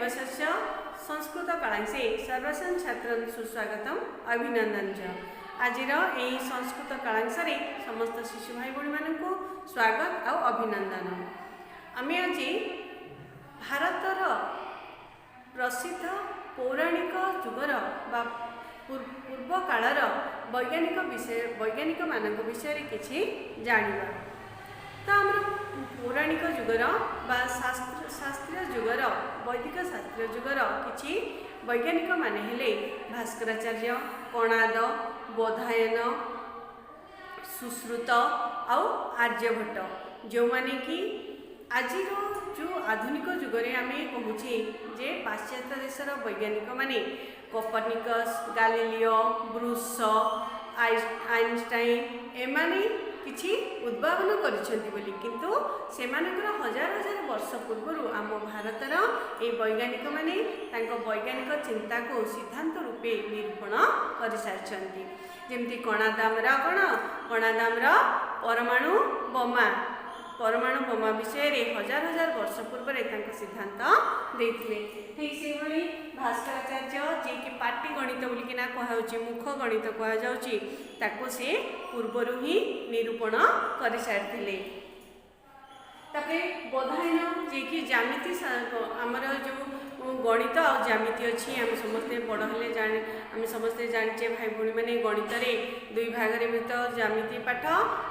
दिवसस्य संस्कृतकलांशे सर्वेषां छात्रान् सुस्वागतम्, अभिनन्दनं च। ଆଜିର ଏହି ସଂସ୍କୃତ କାଳାଂଶରେ ସମସ୍ତ ଶିଶୁ ଭାଇ ଭଉଣୀମାନଙ୍କୁ ସ୍ୱାଗତ ଆଉ ଅଭିନନ୍ଦନ। ଆମେ ଆଜି ଭାରତର ପ୍ରସିଦ୍ଧ ପୌରାଣିକ ଯୁଗର ବା ପୂର୍ବ କାଳର ବୈଜ୍ଞାନିକ ବିଷୟ, ବୈଜ୍ଞାନିକମାନଙ୍କ ବିଷୟରେ କିଛି ଜାଣିବା। ତ ଆମର ପୌରାଣିକ ଯୁଗର ବା ଶାସ୍ତ୍ରୀୟ ଯୁଗର, ବୈଦିକ ଶାସ୍ତ୍ରୀୟ ଯୁଗର କିଛି ବୈଜ୍ଞାନିକମାନେ ହେଲେ ଭାସ୍କରାଚାର୍ଯ୍ୟ, କଣାଦ, ବୋଧାୟନ, ସୁଶ୍ରୁତ ଆଉ ଆର୍ଯ୍ୟଭଟ୍ଟ, ଯେଉଁମାନେ କି ଆଜିର ଯେଉଁ ଆଧୁନିକ ଯୁଗରେ ଆମେ କହୁଛେ ଯେ ପାଶ୍ଚାତ୍ୟ ଦେଶର ବୈଜ୍ଞାନିକମାନେ କପର୍ନିକସ୍, ଗାଲିଲିଓ, ବ୍ରୁସ, ଆଇନଷ୍ଟାଇନ୍ ଏମାନେ କିଛି ଉଦ୍ଭାବନ କରିଛନ୍ତି ବୋଲି, କିନ୍ତୁ ସେମାନଙ୍କର ହଜାର ହଜାର ବର୍ଷ ପୂର୍ବରୁ ଆମ ଭାରତର ଏହି ବୈଜ୍ଞାନିକମାନେ ତାଙ୍କ ବୈଜ୍ଞାନିକ ଚିନ୍ତାକୁ ସିଦ୍ଧାନ୍ତ ରୂପେ ନିରୂପଣ କରିସାରିଛନ୍ତି। ଯେମିତି କଣାଦ, ଆମର କ'ଣ କଣାଦ, ଆମର ପରମାଣୁ ବୋମା, ପରମାଣୁ ବୋମା ବିଷୟରେ ହଜାର ହଜାର ବର୍ଷ ପୂର୍ବରେ ତାଙ୍କ ସିଦ୍ଧାନ୍ତ ଦେଇଥିଲେ। ଠିକ୍ ସେଇଭଳି ଭାସ୍କରାଚାର୍ଯ୍ୟ, ଯିଏକି ପାଟି ଗଣିତ ବୋଲିକିନା କୁହାଯାଉଛି, ମୁଖ ଗଣିତ କୁହାଯାଉଛି, ତାକୁ ସେ ପୂର୍ବରୁ ହିଁ ନିରୂପଣ କରିସାରିଥିଲେ। ତାପରେ ବୋଧାୟନ, ଯିଏକି ଜ୍ୟାମିତି, ଆମର ଯେଉଁ ଗଣିତ ଆଉ ଜ୍ୟାମିତି ଅଛି, ଆମେ ସମସ୍ତେ ବଡ଼ ହେଲେ ଜାଣି, ଆମେ ସମସ୍ତେ ଜାଣିଛେ ଭାଇ ଭଉଣୀମାନେ, ଗଣିତରେ ଦୁଇ ଭାଗରେ ବିଭକ୍ତ, ଜ୍ୟାମିତି ପାଠ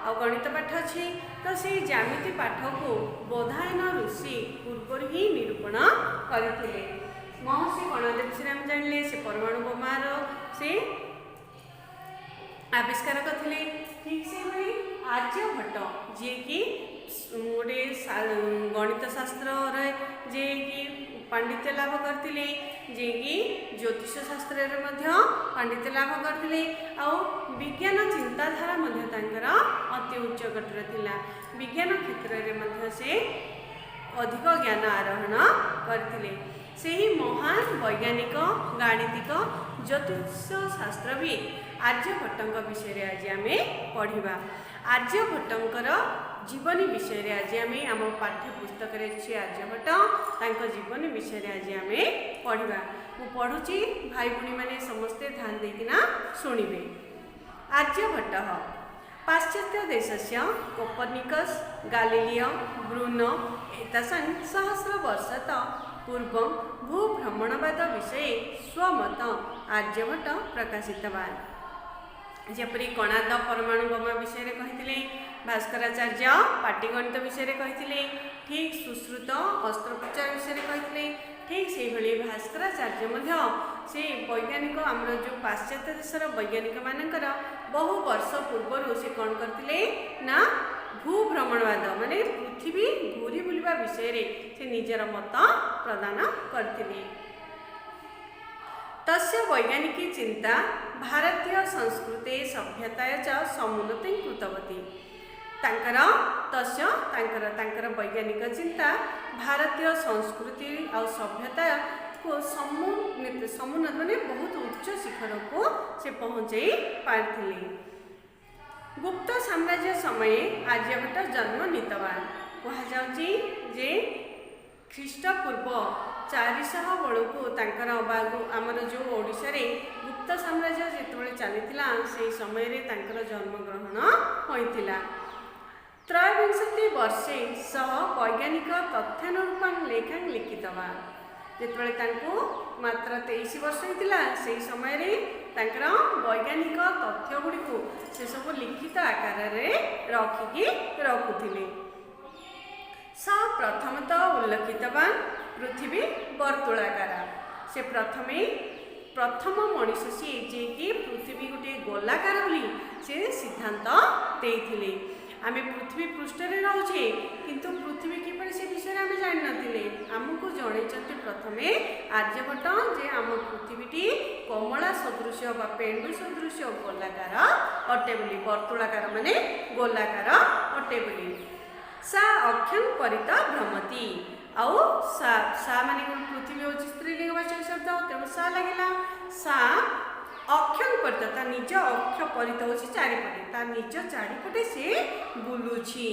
ଆଉ ଗଣିତ ପାଠ ଅଛି। ତ ସେଇ ଜ୍ୟାମିତି ପାଠକୁ ବୋଧାୟନ ଋଷି ପୂର୍ବରୁ ହିଁ ନିରୂପଣ କରିଥିଲେ। ମହର୍ଷି କଣାଦ ବିଷୟରେ ଆମେ ଜାଣିଲେ, ସେ ପରମାଣୁ ବୋମାର ସେ ଆବିଷ୍କାରକ ଥିଲେ। ଠିକ୍ ସେହିଭଳି ଆର୍ଯ୍ୟଭଟ୍ଟ, ଯିଏକି ଗୋଟେ ଗଣିତ ଶାସ୍ତ୍ରରେ ଯିଏକି ପାଣ୍ଡିତ୍ୟ ଲାଭ କରିଥିଲେ, ଯିଏକି ଜ୍ୟୋତିଷ ଶାସ୍ତ୍ରରେ ମଧ୍ୟ ପାଣ୍ଡିତ୍ୟ ଲାଭ କରିଥିଲେ ଆଉ ବିଜ୍ଞାନ ଚିନ୍ତାଧାରା ମଧ୍ୟ ତାଙ୍କର ଅତି ଉଚ୍ଚକୋଟୀର ଥିଲା। ବିଜ୍ଞାନ କ୍ଷେତ୍ରରେ ମଧ୍ୟ ସେ ଅଧିକ ଜ୍ଞାନ ଆରୋହଣ କରିଥିଲେ। ସେହି ମହାନ ବୈଜ୍ଞାନିକ, ଗାଣିତିକ, ଜ୍ୟୋତିଷ ଶାସ୍ତ୍ରବିତ୍ ଆର୍ଯ୍ୟଭଟ୍ଟଙ୍କ ବିଷୟରେ ଆଜି ଆମେ ପଢ଼ିବା। ଆର୍ଯ୍ୟଭଟ୍ଟଙ୍କର ଜୀବନୀ ବିଷୟରେ ଆଜି ଆମେ, ଆମ ପାଠ୍ୟ ପୁସ୍ତକରେ ଅଛି ଆର୍ଯ୍ୟଭଟ୍ଟ, ତାଙ୍କ ଜୀବନୀ ବିଷୟରେ ଆଜି ଆମେ ପଢ଼ିବା। ମୁଁ ପଢ଼ୁଛି, ଭାଇ ଭଉଣୀମାନେ ସମସ୍ତେ ଧ୍ୟାନ ଦେଇକିନା ଶୁଣିବେ। ଆର୍ଯ୍ୟଭଟ୍ଟ ପାଶ୍ଚାତ୍ୟ ଦେଶସ୍ୟ କୋପର୍ନିକସ୍, ଗାଲିଲିଓ, ବ୍ରୁନୋ ଏତାସାं ସହସ୍ର ବର୍ଷତ ପୂର୍ବं ଭୂଭ୍ରମଣବାଦ ବିଷये ସ୍ୱମତ ଆର୍ଯ୍ୟଭଟ୍ଟ ପ୍ରକାଶିତବାନ୍। ଯେପରି କଣାଦ ପରମାଣୁ ବୋମା ବିଷୟରେ କହିଥିଲେ, ଭାସ୍କରାଚାର୍ଯ୍ୟ ପାଟିଗଣିତ ବିଷୟରେ କହିଥିଲେ, ଠିକ୍ ସୁଶ୍ରୁତ ଅସ୍ତ୍ରୋପଚାର ବିଷୟରେ କହିଥିଲେ, ଠିକ୍ ସେଇଭଳି ଭାସ୍କରାଚାର୍ଯ୍ୟ ମଧ୍ୟ ସେ ବୈଜ୍ଞାନିକ, ଆମର ଯେଉଁ ପାଶ୍ଚାତ୍ୟ ଦେଶର ବୈଜ୍ଞାନିକମାନଙ୍କର ବହୁ ବର୍ଷ ପୂର୍ବରୁ ସେ କ'ଣ କରିଥିଲେ ନା ଭୂଭ୍ରମଣବାଦ, ମାନେ ପୃଥିବୀ ଘୁରି ବୁଲିବା ବିଷୟରେ ସେ ନିଜର ମତ ପ୍ରଦାନ କରିଥିଲେ। ତସ୍ୟ ବୈଜ୍ଞାନିକୀ ଚିନ୍ତା ଭାରତୀୟ ସଂସ୍କୃତେ ସଭ୍ୟତାୟ ଚ ସମୁନ୍ନତିଂ କୃତବତୀ। ତାଙ୍କର, ତସ୍ୟ ତାଙ୍କର, ତାଙ୍କର ବୈଜ୍ଞାନିକ ଚିନ୍ତା ଭାରତୀୟ ସଂସ୍କୃତି ଆଉ ସଭ୍ୟତାକୁ ସମୁନ୍ନତ, ସମୁନ୍ନତ ମାନେ ବହୁତ ଉଚ୍ଚ ଶିଖରକୁ ସେ ପହଞ୍ଚେଇ ପାରିଥିଲେ। ଗୁପ୍ତ ସାମ୍ରାଜ୍ୟ ସମୟେ ଆର୍ଯ୍ୟଭଟ୍ଟ ଜନ୍ମ ନୀତବାନ। କୁହାଯାଉଛି ଯେ ଖ୍ରୀଷ୍ଟପୂର୍ବ 400 ବେଳକୁ ତାଙ୍କର ବା ଆମର ଯେଉଁ ଓଡ଼ିଶାରେ ଗୁପ୍ତ ସାମ୍ରାଜ୍ୟ ଯେତେବେଳେ ଚାଲିଥିଲା, ସେହି ସମୟରେ ତାଙ୍କର ଜନ୍ମଗ୍ରହଣ ହୋଇଥିଲା। ତ୍ରୟୋବିଂଶତି ବର୍ଷେ ସହ ବୈଜ୍ଞାନିକ ତଥ୍ୟାନୁରୂପାଂ ଲେଖାଂ ଲିଖିତବାନ। ଯେତେବେଳେ ତାଙ୍କୁ ମାତ୍ର 23 ବର୍ଷ ହେଇଥିଲା, ସେହି ସମୟରେ ତାଙ୍କର ବୈଜ୍ଞାନିକ ତଥ୍ୟ ଗୁଡ଼ିକୁ ସେସବୁ ଲିଖିତ ଆକାରରେ ରଖିକି ରଖୁଥିଲେ। ସ ପ୍ରଥମତଃ ଉଲ୍ଲେଖିତବାନ ପୃଥିବୀ ବର୍ତ୍ତୁଳାକାର। ସେ ପ୍ରଥମେ, ପ୍ରଥମ ମଣିଷ ସିଏ, ଯିଏକି ପୃଥିବୀ ଗୋଟିଏ ଗୋଲାକାର ବୋଲି ସେ ସିଦ୍ଧାନ୍ତ ଦେଇଥିଲେ। ଆମେ ପୃଥିବୀ ପୃଷ୍ଠରେ ରହୁଛେ, କିନ୍ତୁ ପୃଥିବୀ କିପରି ସେ ବିଷୟରେ ଆମେ ଜାଣିନଥିଲେ। ଆମକୁ ଜଣେଇଛନ୍ତି ପ୍ରଥମେ ଆର୍ଯ୍ୟଭଟ୍ଟ ଯେ ଆମ ପୃଥିବୀଟି କମଳା ସଦୃଶ ବା ପେଣ୍ଡୁ ସଦୃଶ ଗୋଲାକାର ଅଟେ ବୋଲି, ବର୍ତ୍ତୁଳାକାର ମାନେ ଗୋଲାକାର ଅଟେ ବୋଲି। ସା ଅକ୍ଷଂ ପରିତ ଭ୍ରମତି। ଆଉ ସା, ସା ମାନେ କ'ଣ? ପୃଥିବୀ ହେଉଛି ସ୍ତ୍ରୀଲିଙ୍ଗବାଚକ ଶବ୍ଦ, ତେଣୁ ସା ଲାଗିଲା। ସା ଅକ୍ଷଂ ପରିତ, ତା ନିଜ ଅକ୍ଷ, ପରିତ ହେଉଛି ଚାରିପଟେ, ତା ନିଜ ଚାରିପଟେ ସେ ବୁଲୁଛି,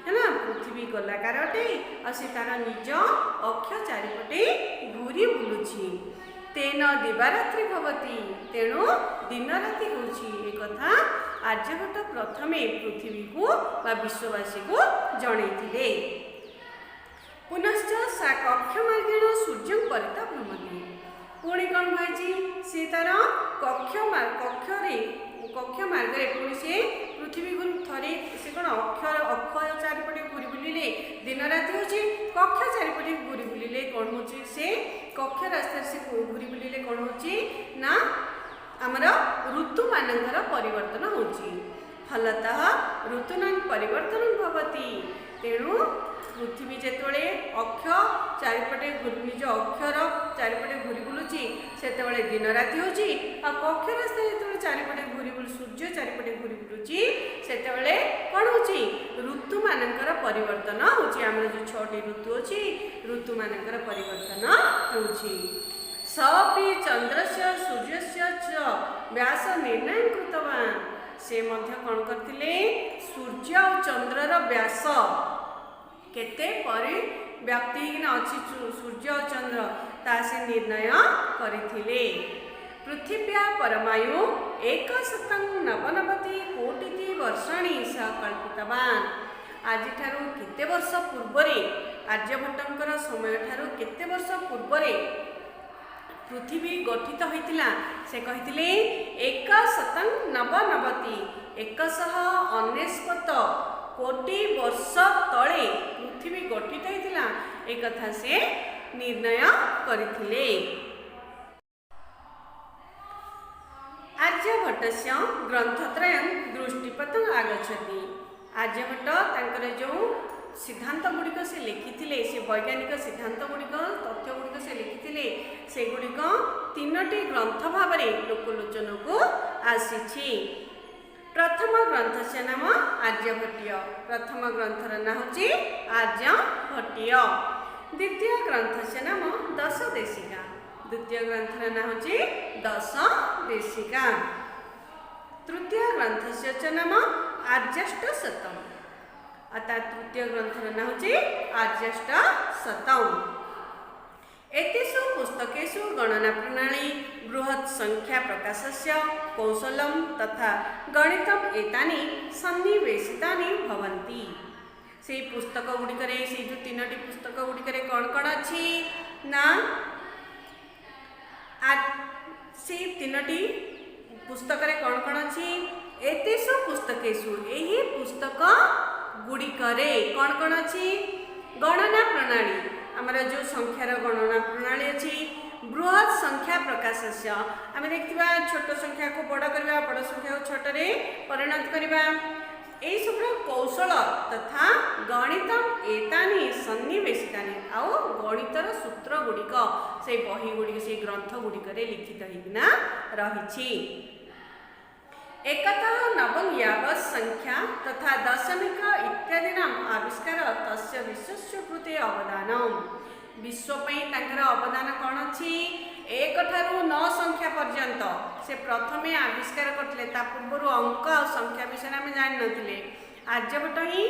ହେଲା। ପୃଥିବୀ ଗୋଲାକାର ଅଟେ ଆଉ ସେ ତାର ନିଜ ଅକ୍ଷ ଚାରିପଟେ ଘୁରି ହେଉଛି। ତେନ ଦିବାରାତ୍ରି ଭବତି, ତେଣୁ ଦିନ ରାତି ହେଉଛି। ଏକଥା ଆର୍ଯ୍ୟଭଟ୍ଟ ପ୍ରଥମେ ପୃଥିବୀକୁ ବା ବିଶ୍ୱବାସୀକୁ ଜଣେଇଥିଲେ। ପୁନଶ୍ଚ ସା କକ୍ଷ ମାର୍ଗେଣ ସୂର୍ଯ୍ୟଂ ପରିତଃ ଭ୍ରମତି। ପୁଣି କ'ଣ କହିଛି? ସେ ତାର କକ୍ଷରେ, କକ୍ଷ ମାର୍ଗରେ ପୁଣି ସେ ପୃଥିବୀକୁ ଥରେ ସେ କ'ଣ ଅକ୍ଷ ଚାରିପଟେ ଘୁରି ବୁଲିଲେ ଦିନ ରାତି ହେଉଛି। କକ୍ଷ ଚାରିପଟେ ଘୁରି ବୁଲିଲେ କ'ଣ ହେଉଛି? ସେ କକ୍ଷ ରାସ୍ତାରେ ସେ ଘୁରି ବୁଲିଲେ କ'ଣ ହେଉଛି ନା ଆମର ଋତୁମାନଙ୍କର ପରିବର୍ତ୍ତନ ହେଉଛି। ଫଲତଃ ଋତୂନାଂ ପରିବର୍ତ୍ତନ ଭବତି। ତେଣୁ ପୃଥିବୀ ଯେତେବେଳେ ଅକ୍ଷ ଚାରିପଟେ, ନିଜ ଅକ୍ଷର ଚାରିପଟେ ଘୁରି ବୁଲୁଛି, ସେତେବେଳେ ଦିନ ରାତି ହେଉଛି। ଆଉ କକ୍ଷ ରାସ୍ତା ଯେତେବେଳେ ଚାରିପଟେ ଘୁରି ବୁଲୁ, ସୂର୍ଯ୍ୟ ଚାରିପଟେ ଘୁରି ବୁଲୁଛି, ସେତେବେଳେ କ'ଣ ହେଉଛି? ଋତୁମାନଙ୍କର ପରିବର୍ତ୍ତନ ହେଉଛି। ଆମର ଯେଉଁ ଛଅଟି ଋତୁ ଅଛି, ଋତୁମାନଙ୍କର ପରିବର୍ତ୍ତନ ହେଉଛି। ସପି ଚନ୍ଦ୍ରସ୍ୟ ସୂର୍ଯ୍ୟସ୍ୟ ଚ ବ୍ୟାସ ନିର୍ଣ୍ଣୟ କୃତବାନ। ସେ ମଧ୍ୟ କ'ଣ କରିଥିଲେ? ସୂର୍ଯ୍ୟ ଆଉ ଚନ୍ଦ୍ରର ବ୍ୟାସ କେତେ ପରିବ୍ୟାପ୍ତି ହେଇକିନା ଅଛି ସୂର୍ଯ୍ୟ ଆଉ ଚନ୍ଦ୍ର, ତା ସେ ନିର୍ଣ୍ଣୟ କରିଥିଲେ। ପୃଥିବ୍ୟା ପରମାୟୁ ଏକଶତଂ ନବନବତି କୋଟିତି ବର୍ଷାଣି ସହ କଳ୍ପିତବାନ। ଆଜିଠାରୁ କେତେ ବର୍ଷ ପୂର୍ବରେ, ଆର୍ଯ୍ୟଭଟ୍ଟଙ୍କର ସମୟଠାରୁ କେତେ ବର୍ଷ ପୂର୍ବରେ ପୃଥିବୀ ଗଠିତ ହୋଇଥିଲା? ସେ କହିଥିଲେ 199, 199 କୋଟି ବର୍ଷ ତଳେ ପୃଥିବୀ ଗଠିତ ହୋଇଥିଲା, ଏକଥା ସେ ନିର୍ଣ୍ଣୟ କରିଥିଲେ। ଆର୍ଯ୍ୟଭଟ୍ଟସ୍ୟ ଗ୍ରନ୍ଥତ୍ରୟଂ ଦୃଷ୍ଟିପଥଂ ଆଗଚ୍ଛତି। ଆର୍ଯ୍ୟଭଟ୍ଟ ତାଙ୍କର ଯେଉଁ ସିଦ୍ଧାନ୍ତ ଗୁଡ଼ିକ ସେ ଲେଖିଥିଲେ, ସେ ବୈଜ୍ଞାନିକ ସିଦ୍ଧାନ୍ତ ଗୁଡ଼ିକ, ତଥ୍ୟ ଗୁଡ଼ିକ ସେ ଲେଖିଥିଲେ, ସେଗୁଡ଼ିକ ତିନୋଟି ଗ୍ରନ୍ଥ ଭାବରେ ଲୋକଲୋଚନକୁ ଆସିଛି। ପ୍ରଥମ ଗ୍ରନ୍ଥସ୍ୟ ନାମ ଆର୍ଯ୍ୟଭଟ୍ଟୀୟ। ପ୍ରଥମ ଗ୍ରନ୍ଥର ନାଁ ହେଉଛି ଆର୍ଯ୍ୟଭଟ୍ଟୀୟ। ଦ୍ୱିତୀୟ ଗ୍ରନ୍ଥସ୍ୟ ନାମ ଦଶ ଦେଶିକା। ଦ୍ୱିତୀୟ ଗ୍ରନ୍ଥର ନାଁ ହେଉଛି ଦଶ ଦେଶିକା। ତୃତୀୟ ଗ୍ରନ୍ଥସ୍ୟ ଚ ନାମ ଆର୍ଯ୍ୟାଷ୍ଟ ଶତମ। ଆଉ ତା ତୃତୀୟ ଗ୍ରନ୍ଥର ନାଁ ହେଉଛି ଆର୍ଯ୍ୟାଷ୍ଟ ଶତମ। ଏତେଷୁ ପୁସ୍ତକେଷୁ ଗଣନା ପ୍ରଣାଳୀ, ବୃହତ୍ ସଂଖ୍ୟା ପ୍ରକାଶସ୍ୟ କୌଶଲಂ ତଥା ଗଣିତମ୍ ଏତାନି ସନ୍ନିବେଶିତାନି ଭବନ୍ତି। ସେଇ ପୁସ୍ତକ ଗୁଡ଼ିକରେ, ସେଇ ଯେଉଁ ତିନୋଟି ପୁସ୍ତକ ଗୁଡ଼ିକରେ କ'ଣ କ'ଣ ଅଛି ନା, ସେଇ ତିନୋଟି ପୁସ୍ତକରେ କ'ଣ କ'ଣ ଅଛି? ଏତେଷୁ ପୁସ୍ତକେଷୁ, ଏହି ପୁସ୍ତକ ଗୁଡ଼ିକରେ କ'ଣ କ'ଣ ଅଛି? ଗଣନା ପ୍ରଣାଳୀ, ଆମର ଯେଉଁ ସଂଖ୍ୟାର ଗଣନା ପ୍ରଣାଳୀ ଅଛି। ବୃହତ୍ ସଂଖ୍ୟା ପ୍ରକାଶସ୍ୟ, ଆମେ ଦେଖିଥିବା ଛୋଟ ସଂଖ୍ୟାକୁ ବଡ଼ କରିବା, ବଡ଼ ସଂଖ୍ୟାକୁ ଛୋଟରେ ପରିଣତ କରିବା, ଏଇସବୁର କୌଶଳ ତଥା ଗଣିତ ଏତାନି ସନ୍ନିବେଶିତାନି, ଆଉ ଗଣିତର ସୂତ୍ର ଗୁଡ଼ିକ ସେଇ ବହି ଗୁଡ଼ିକ, ସେଇ ଗ୍ରନ୍ଥ ଗୁଡ଼ିକରେ ଲିଖିତ ହେଇକିନା ରହିଛି। ଏକତଃ ନବଂ ୟାବତ୍ ସଂଖ୍ୟା ତଥା ଦଶମିକ ଇତ୍ୟାଦିନାମ ଆବିଷ୍କାର ତସ୍ୟ ବିଶ୍ୱସ୍ୟ କୃତେ ଅବଦାନମ୍। ବିଶ୍ୱ ପାଇଁ ତାଙ୍କର ଅବଦାନ କ'ଣ ଅଛି? ଏକ ଠାରୁ ନଅ ସଂଖ୍ୟା ପର୍ଯ୍ୟନ୍ତ ସେ ପ୍ରଥମେ ଆବିଷ୍କାର କରିଥିଲେ। ତା ପୂର୍ବରୁ ଅଙ୍କ ଆଉ ସଂଖ୍ୟା ବିଷୟରେ ଆମେ ଜାଣିନଥିଲେ। ଆର୍ଯ୍ୟଭଟ୍ଟ ହିଁ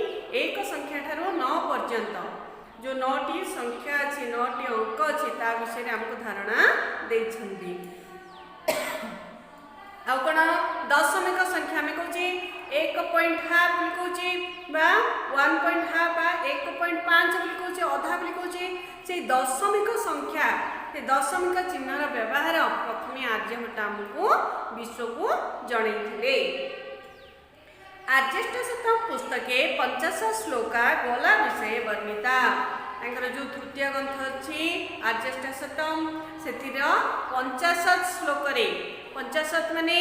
ଏକ ସଂଖ୍ୟା ଠାରୁ ନଅ ପର୍ଯ୍ୟନ୍ତ ଯେଉଁ ନଅଟି ସଂଖ୍ୟା ଅଛି, ନଅଟି ଅଙ୍କ ଅଛି, ତା ବିଷୟରେ ଆମକୁ ଧାରଣା ଦେଇଛନ୍ତି। ଆଉ କ'ଣ? ଦଶମିକ ସଂଖ୍ୟା ଆମେ କହୁଛେ, 1.5 ବୋଲି କହୁଛେ ବା 1.5 ବା 1.5 ବୋଲି କହୁଛେ, ଅଧା ବୋଲି କହୁଛେ। ସେଇ ଦଶମିକ ସଂଖ୍ୟା, ସେ ଦଶମିକ ଚିହ୍ନର ବ୍ୟବହାର ପ୍ରଥମେ ଆର୍ଯ୍ୟଭଟ୍ଟ ଆମକୁ, ବିଶ୍ୱକୁ ଜଣେଇଥିଲେ। ଆର୍ଯ୍ୟାଷ୍ଟ ଶତ ପୁସ୍ତକେ 50 ଶ୍ଲୋକା ଗୋଲା ବିଷୟ ବର୍ଣ୍ଣିତା। ତାଙ୍କର ଯେଉଁ ତୃତୀୟ ଗ୍ରନ୍ଥ ଅଛି ଆର୍ଯ୍ୟାଷ୍ଟ ଶତମ, ସେଥିର 50 ଶ୍ଲୋକରେ, 50 ମାନେ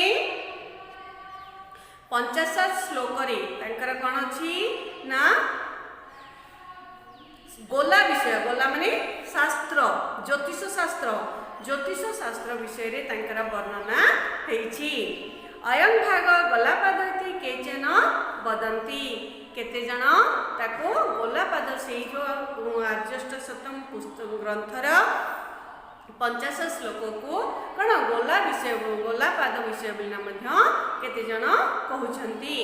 50 ଶ୍ଲୋକରେ ତାଙ୍କର କ'ଣ ଅଛି ନା ଗୋଲା ବିଷୟ, ଗୋଲା ମାନେ ଶାସ୍ତ୍ର, ଜ୍ୟୋତିଷ ଶାସ୍ତ୍ର, ଜ୍ୟୋତିଷ ଶାସ୍ତ୍ର ବିଷୟରେ ତାଙ୍କର ବର୍ଣ୍ଣନା ହେଇଛି। ଅୟଂ ଭାଗ ଗୋଲାପାଦ ଇତି କେଚନ ବଦନ୍ତି। କେତେ ଜଣ ତାକୁ ଗୋଲାପାଦ, ସେଇ ଯେଉଁ ଆର୍ଯ୍ୟାଷ୍ଟ ଶତମ ପୁସ୍ତକ ଗ୍ରନ୍ଥର 50 ଶ୍ଲୋକକୁ କ'ଣ ଗୋଲା ବିଷୟ, ଗୋଲାପାଦ ବିଷୟ ବୋଲି ମଧ୍ୟ କେତେ ଜଣ କହୁଛନ୍ତି।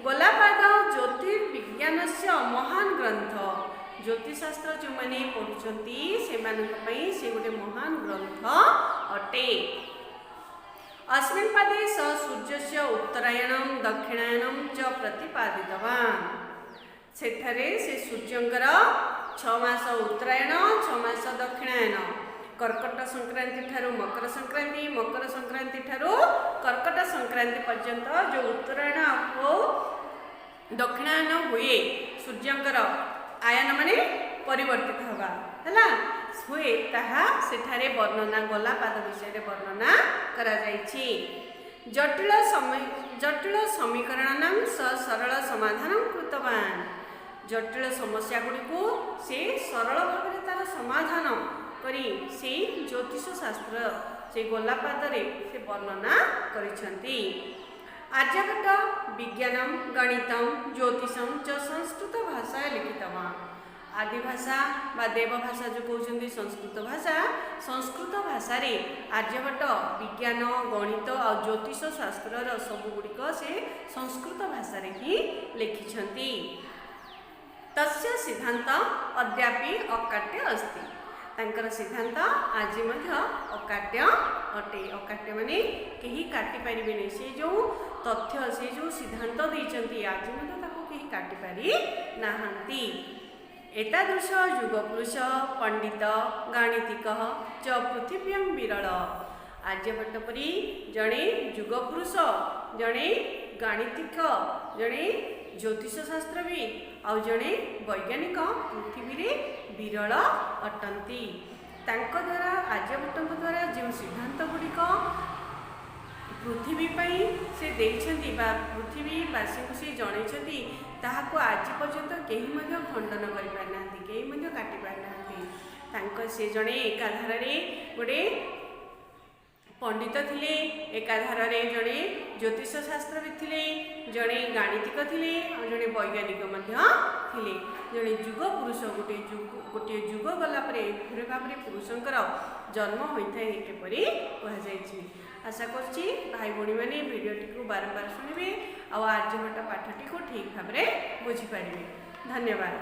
ଗୋଲାପାଦ ଜ୍ୟୋତିର୍ବିଜ୍ଞାନସ୍ୟ ମହାନ ଗ୍ରନ୍ଥ। ଜ୍ୟୋତିଷଶାସ୍ତ୍ର ଯେଉଁମାନେ ପଢ଼ୁଛନ୍ତି, ସେମାନଙ୍କ ପାଇଁ ସେ ଗୋଟେ ମହାନ ଗ୍ରନ୍ଥ ଅଟେ। अस्मिन् पादे स ସୂର୍ଯ୍ୟସ୍ୟ ଉତ୍ତରାୟଣಂ ଦକ୍ଷିଣାୟନಂ ଚ ପ୍ରତିପାଦିତବାନ୍। ସେଠାରେ ସେ ସୂର୍ଯ୍ୟଙ୍କର 6 ମାସ ଉତ୍ତରାୟଣ, 6 ମାସ ଦକ୍ଷିଣାୟନ, କର୍କଟ ସଂକ୍ରାନ୍ତି ଠାରୁ ମକର ସଂକ୍ରାନ୍ତି, ମକର ସଂକ୍ରାନ୍ତି ଠାରୁ କର୍କଟ ସଂକ୍ରାନ୍ତି ପର୍ଯ୍ୟନ୍ତ ଯେଉଁ ଉତ୍ତରାୟଣ ଓ ଦକ୍ଷିଣାୟନ ହୁଏ ସୂର୍ଯ୍ୟଙ୍କର, ଆୟନ ମାନେ ପରିବର୍ତ୍ତିତ ହେବା ହେଲା, ହୁଏ, ତାହା ସେଠାରେ ବର୍ଣ୍ଣନା, ଗୋଲାପାଦ ବିଷୟରେ ବର୍ଣ୍ଣନା କରାଯାଇଛି। ଜଟିଳ ସମୀକରଣାନାଂ ସ ସରଳ ସମାଧାନ କୃତବାନ। ଜଟିଳ ସମସ୍ୟା ଗୁଡ଼ିକୁ ସେ ସରଳ ଭାବରେ ତାର ସମାଧାନ କରି ସେଇ ଜ୍ୟୋତିଷ ଶାସ୍ତ୍ର, ସେଇ ଗୋଲାପାଦରେ ସେ ବର୍ଣ୍ଣନା କରିଛନ୍ତି। ଆର୍ଯ୍ୟଭଟ୍ଟ ବିଜ୍ଞାନಂ ଗଣିତಂ ଜ୍ୟୋତିଷಂ ଚ ସଂସ୍କୃତ ଭାଷାରେ ଲିଖିତବାନ। ଆଦି ଭାଷା ବା ଦେବ ଭାଷା ଯେଉଁ କହୁଛନ୍ତି, ସଂସ୍କୃତ ଭାଷା, ସଂସ୍କୃତ ଭାଷାରେ ଆର୍ଯ୍ୟଭଟ୍ଟ ବିଜ୍ଞାନ, ଗଣିତ ଆଉ ଜ୍ୟୋତିଷ ଶାସ୍ତ୍ରର ସବୁଗୁଡ଼ିକ ସେ ସଂସ୍କୃତ ଭାଷାରେ ହିଁ ଲେଖିଛନ୍ତି। ତସ୍ୟ ସିଦ୍ଧାନ୍ତ ଅଦ୍ୟାପି ଅକାଟ୍ୟ ଅସ୍ତି। ତାଙ୍କର ସିଦ୍ଧାନ୍ତ ଆଜି ମଧ୍ୟ ଅକାଟ୍ୟ ଅଟେ। ଅକାଟ୍ୟ ମାନେ କେହି କାଟି ପାରିବେନି। ସେ ଯେଉଁ ତଥ୍ୟ, ସେ ଯେଉଁ ସିଦ୍ଧାନ୍ତ ଦେଇଛନ୍ତି, ଆଜି ମଧ୍ୟ ତାକୁ କେହି କାଟିପାରି ନାହାନ୍ତି। ଏତାଦୃଶ ଯୁଗପୁରୁଷ, ପଣ୍ଡିତ, ଗାଣିତିକ ଚ ପୃଥିବ୍ୟାଂ ବିରଳ। ଆର୍ଯ୍ୟଭଟ୍ଟ ପରି ଜଣେ ଯୁଗପୁରୁଷ, ଜଣେ ଗାଣିତିକ, ଜଣେ ଜ୍ୟୋତିଷ ଶାସ୍ତ୍ରବିତ୍ ଆଉ ଜଣେ ବୈଜ୍ଞାନିକ ପୃଥିବୀରେ ବିରଳ ଅଟନ୍ତି। ତାଙ୍କ ଦ୍ୱାରା, ଆର୍ଯ୍ୟଭଟ୍ଟଙ୍କ ଦ୍ୱାରା ଯେଉଁ ସିଦ୍ଧାନ୍ତ ଗୁଡ଼ିକ ପୃଥିବୀ ପାଇଁ ସେ ଦେଇଛନ୍ତି ବା ପୃଥିବୀବାସୀଙ୍କୁ ସେ ଜଣାଇଛନ୍ତି, ତାହାକୁ ଆଜି ପର୍ଯ୍ୟନ୍ତ କେହି ମଧ୍ୟ ଖଣ୍ଡନ କରିପାରିନାହାନ୍ତି, କେହି ମଧ୍ୟ କାଟି ପାରିନାହାନ୍ତି। ତାଙ୍କ ସେ ଜଣେ ଏକାଧାରରେ ଗୋଟେ ପଣ୍ଡିତ ଥିଲେ, ଏକାଧାରରେ ଜଣେ ଜ୍ୟୋତିଷ ଶାସ୍ତ୍ରବିତ୍ ଥିଲେ, ଜଣେ ଗାଣିତିକ ଥିଲେ ଆଉ ଜଣେ ବୈଜ୍ଞାନିକ ମଧ୍ୟ ଥିଲେ, ଜଣେ ଯୁଗ ପୁରୁଷ। ଗୋଟିଏ ଯୁଗ ଗଲା ପରେ ଏଭଳି ଭାବରେ ପୁରୁଷଙ୍କର ଜନ୍ମ ହୋଇଥାଏ, ଏପରି କୁହାଯାଇଛି। ଆଶା କରୁଛି ଭାଇ ଭଉଣୀମାନେ ଭିଡ଼ିଓଟିକୁ ବାରମ୍ବାର ଶୁଣିବେ ଆଉ ଆର୍ଯ୍ୟଭଟ୍ଟ ପାଠଟିକୁ ଠିକ୍ ଭାବରେ ବୁଝିପାରିବେ। ଧନ୍ୟବାଦ।